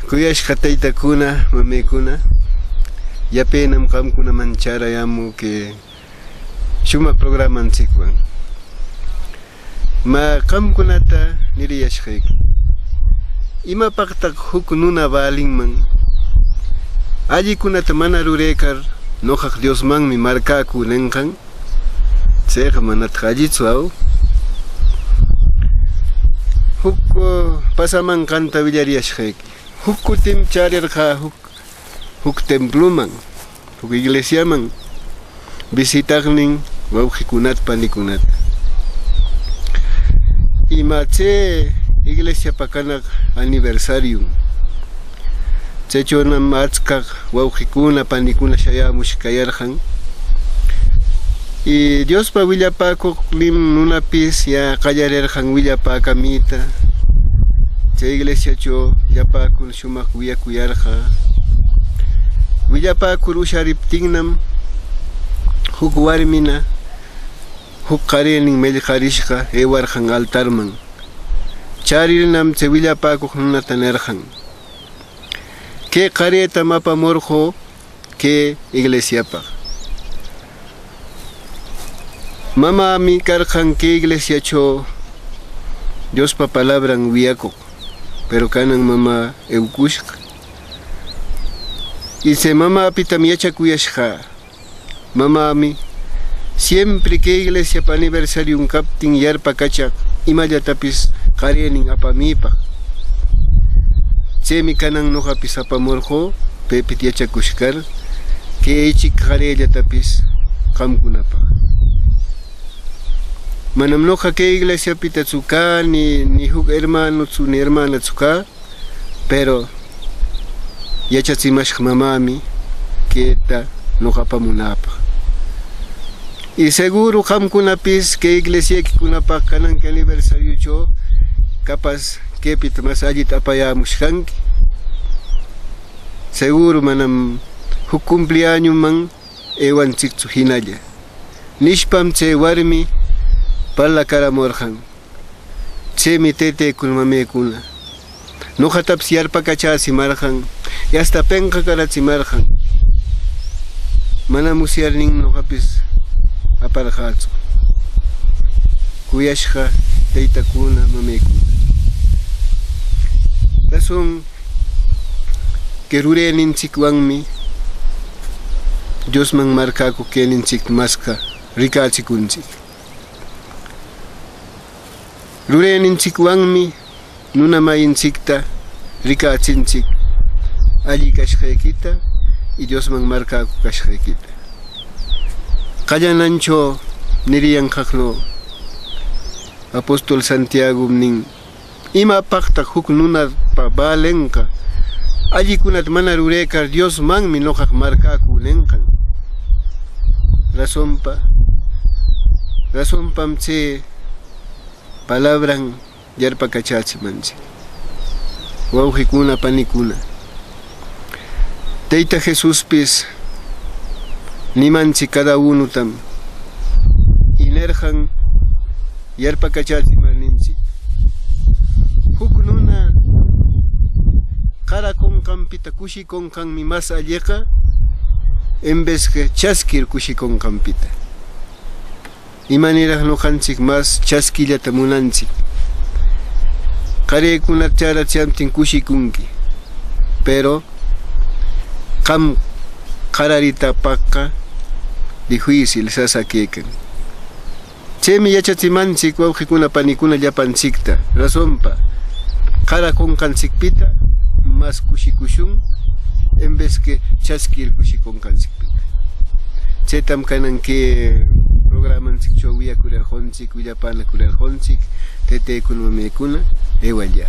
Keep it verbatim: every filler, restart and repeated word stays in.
Cuyashqa teytakuna, mamekuna, yapenam qamcunaman chärayämü que shumaq programantsicwan. Mä, qamcunata niriyashqequi, ¿imapaqtaq juc nuna balinman allicunata mana rurecar, "Noqaq Diosmanmi marcäcü" nenqan? Tseqa manataq allitsu, ¿au? Juc, uh, pasamanqanta willariyashqequi. Juc cutim chärerqä juc, juc templuman, juc iglesiaman visitaqnin wauqicunata, panicunata. Y mä, tse iglesiapa canaq aniversarium. Tsechonam atscaq wauqicuna, panicuna shayämushqa cayarqan. Y Diospa willapäcoqnin nunapis ya qallarerqan willapäcamita. Tse iglesiacho llapäcur shumaq wiyacuyarqä. Willapäcur ushariptinnam, juc warmina juc qarenin mellqarishqa ewarqan altarman. Chärirnam, tse willapäcoq nunata nerqan: "Que qaretam apamorqö que iglesiapaq. Mamämi carqan que iglesiacho Diospa palabran wiyacoq, pero canan mamä eucushqa. Y tse mamäpitam yachacuyashqä. Mamämi siempre que iglesiapa aniversarion captin yarpacachaq imallatapis qarenin apamipaq. Tsemi canan noqapis apamorqö pepita yachacushcar que ichic qarellatapis qamcunapaq. Manam noqa que iglesiapitatsu cä, ni, ni juc hermanotsu, ni hermanatsu cä, pero yachatsimashqa mamämi queta noqa apamunäpaq. Y seguru qamcunapis que iglesiaquicunapaq cananqui aniversariocho capaz quepita mas allita apayämushqanqui. Seguru manam juc cumpleañoman ewantsictsu jinalla", nishpam, tse warmi parlacaramorqan. Tsemi, tëtecuna, mamecuna, noqatapis yarpacachätsimarqan y hasta penqacaratsimarqan. Mana musyarnin noqapis aparqätsu. Cuyashqa teytacuna, mamecuna, rason que rurenintsicwanmi Diosman marcäcoq quenintsicta masca ricätsicuntsic. Rurenintsicwanmi nuna mayintsicta ricatsintsic alli cashqequita y Diosman marcäcoq cashqequita. Qallanancho niriyanqaqno apóstol Santiagom nin: "¿Imapaqtaq juc nunapa balenqa allicunata mana rurecar, 'Diosmanmi noqaqa marcäcü' nenqan?" Rasonpa, rasonpam tse palabran yarpacachätsimantsic. Wauqicuna, panicuna, Teyta Jesuspis nimantsic cada unutam, y nerqan yarpacachätsimarnintsic: "Juc nuna qaraconqanpita cushiconqanmi mas alleqa, en vez que chasquir cushiconqanpita." ¿Imaniraq noqantsic mas chasquillata munantsic? Qarecunata chäratsiyaptin cushicunqui, pero qam qararitapaqqa difícil sasa quecan. Tsemi yachatsimantsic wauqicuna, panicuna, llapantsicta, rasonpa qaraconqantsicpita mas cushicushun, en vez que chasquir cushiconqantsicpita. Tsetam canan que programantsiccho wiyacurerqontsic, willapänacurerqontsic, teytecuna, mamecuna, ewalla.